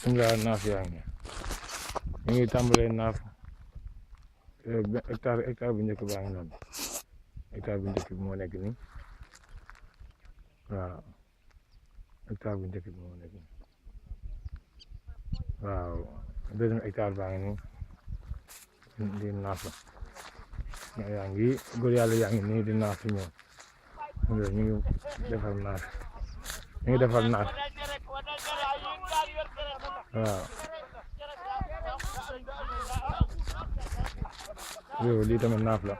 bisimilah naaf yaa ngi ñu ngi tàmbalee naaf hectare bu njëkk baa ngi noonu hectare bu njëkk bi moo nekk nii waaw hectare bu njëkk bi moo nekk nii waaw deuxième hectare baa ngi nii di naaf la yaa ngi góor yàlla yaa ngi nii di naaf fi ñëw ñu ngi defar naaf waaw yow lii tamit naaf la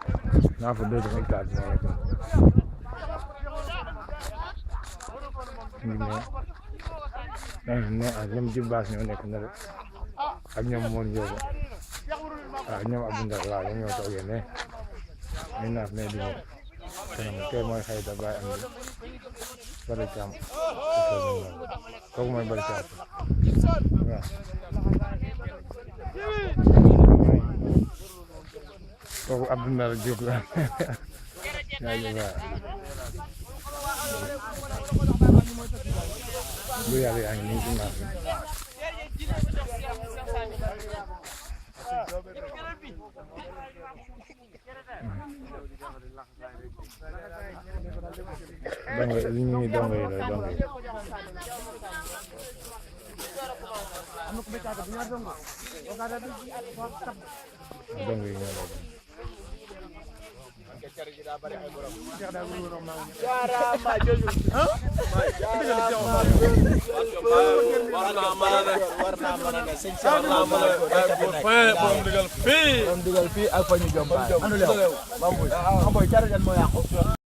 deuxième hectare bi moo nekk nii ak ñoom jibbaas ñoo nekk na rek ak ñoom moon yóbbu waaw ñoom Abdou Ndar waaw ñoom ñoo toogee ne ñu naaf ne di ñëw kanam kay mooy xayda baay am di bari càmm kooku mooy bari càmm waaw kooku Abdou Ndar Diop la bu yàlla yaa ngi nii ci naaf bi dongo yi li ñuy dongo yi la dongo yi dongo yi ñoo digal fii ak fa ñu jom